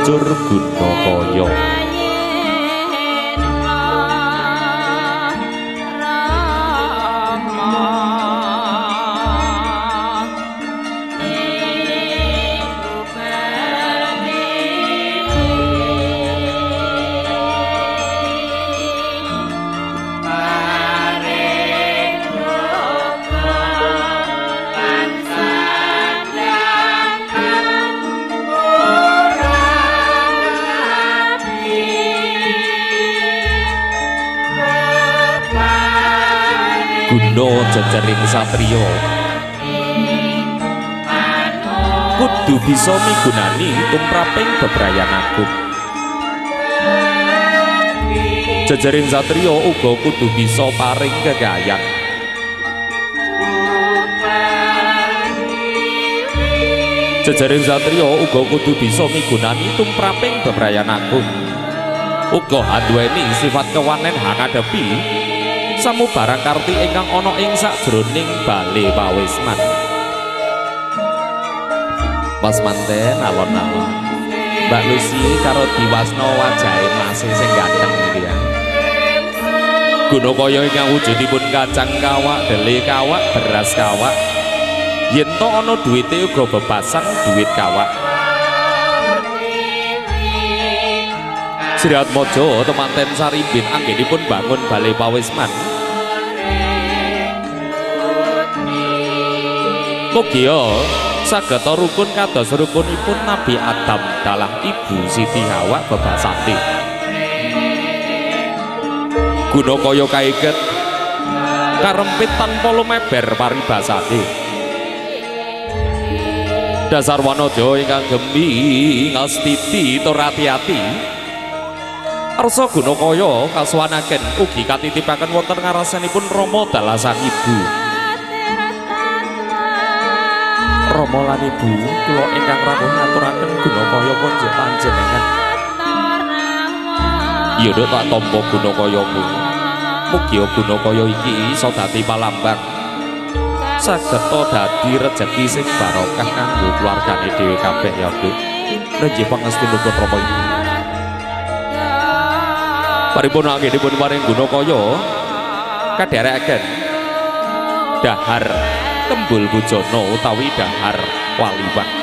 Banjur Gunakaya. Guna jejering satriya kudu bisa migunani tumraping bebrayan agung. Jejering satriya uga kudu bisa paring kekayan. Jejering satriya uga kudu bisa migunani tumraping bebrayan agung. Uga anduweni sifat kewanen hangadepi samubarang karti ingkang ana ing sajroning bale pawisman. Mas manten alon-alon. Mbak Lucy karo diwasna wajahe mase sing ganteng iki ya. Gunakaya ingkang wujudipun kacang kawak, dele kawak, beras kawak. Yen to ana duwite uga bebasan duit kawak. Sriatmaja temanten Sarimbit anggenipun bangun bale pawisman. Mugia saged rukun kados rukunipun Nabi Adam dalah Ibu Siti Hawa bebasati. Gunakaya kaiket karempit tanpa lumeber paribasane. Dasar wanaja ingkang gemi ngastiti tur ati-ati. Arsa Gunakaya kasuwanaken ugi katitipaken wonten ngarasanipun Rama dalah sang ibu. Rama lan ibu kula ingkang rawuh ngaturaken Gunakaya konjuk panjenengan. Ya nduk tak tampa Gunakayamu. Mugia Gunakaya iki iso dadi palambang saged dadi rejeki sing barokah kanggo keluargane dhewe kabeh ya nduk. Nggih pangestunipun Rama ibu. Paripun anggenipun paring Gunakaya kadherekaken dahar kembul bujana utawi dahar walimah.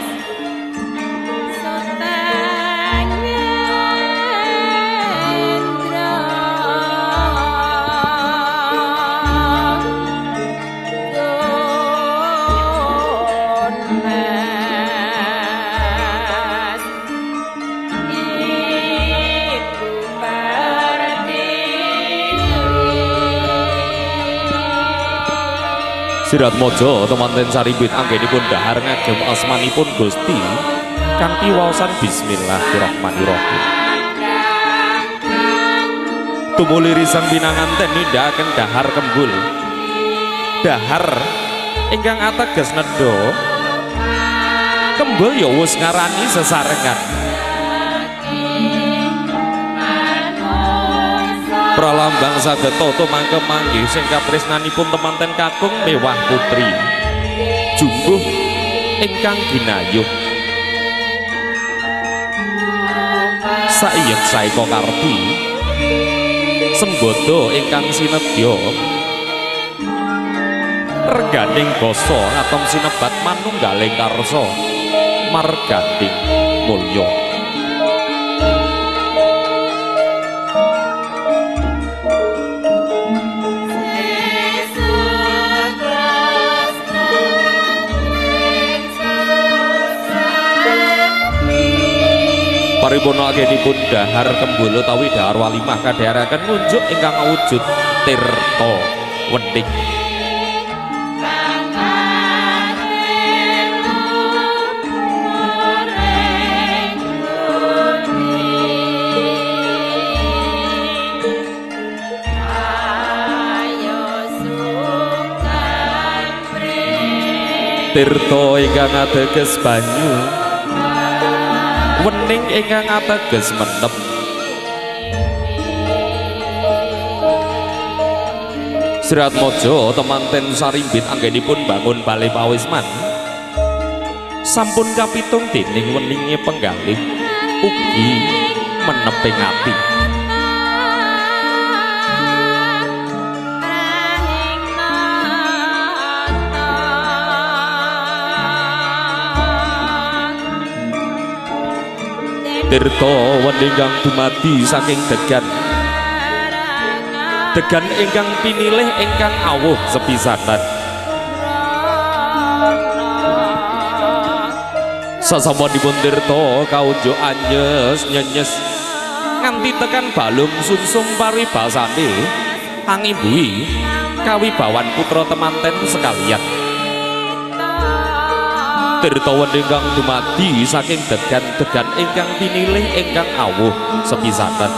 Siratmaja temanten Sarimbit anggenipun dahar ngagem asmanipun Gusti kanthi waosan bismillahirrahmanirrahim. Tumuli risang pinanganten nindakaken dahar kembul. Dahar ingkang ateges nedha kembul ya wis ngarani sesarengan. Pralambang saged tata mangke manggih sing katresnanipun temanten kakung mewah putri jumbuh ingkang ginayuh saiyek saeka karti sembodo ingkang sinedya reganing basa ngatom sinebat manunggaling karsa marganding mulya. Paripurna anggenipun dahar kembul utawi dahar walimah kadhaharaken ngunjuk ingkang awujud tirta wening. Tirta ingkang ateges banyu, wening ingkang ateges menep. Sriatmaja temanten Sarimbit anggenipun bangun bale pawisman sampun kapitung dening weninge penggalih. ugi meneping ati. Tirta wening kang dumadi saking degan degan ingkang pinilih ingkang awuh sepisanan. Sasampunipun tirta kaunjuk anyes nyenyes nganti tekan balung sumsum paribasane angimbuhi kawibawan putra temanten sekalian. Tirta wening kang dumadi saking degan-degan ingkang pinilih ingkang awuh sepisanan.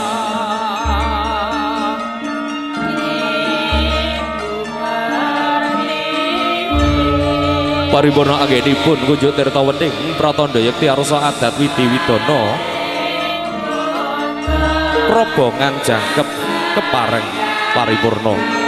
Paripurna anggenipun kunjuk tirta wening pratandha yekti arsa adat widi widana robongan jangkep kepareng paripurna.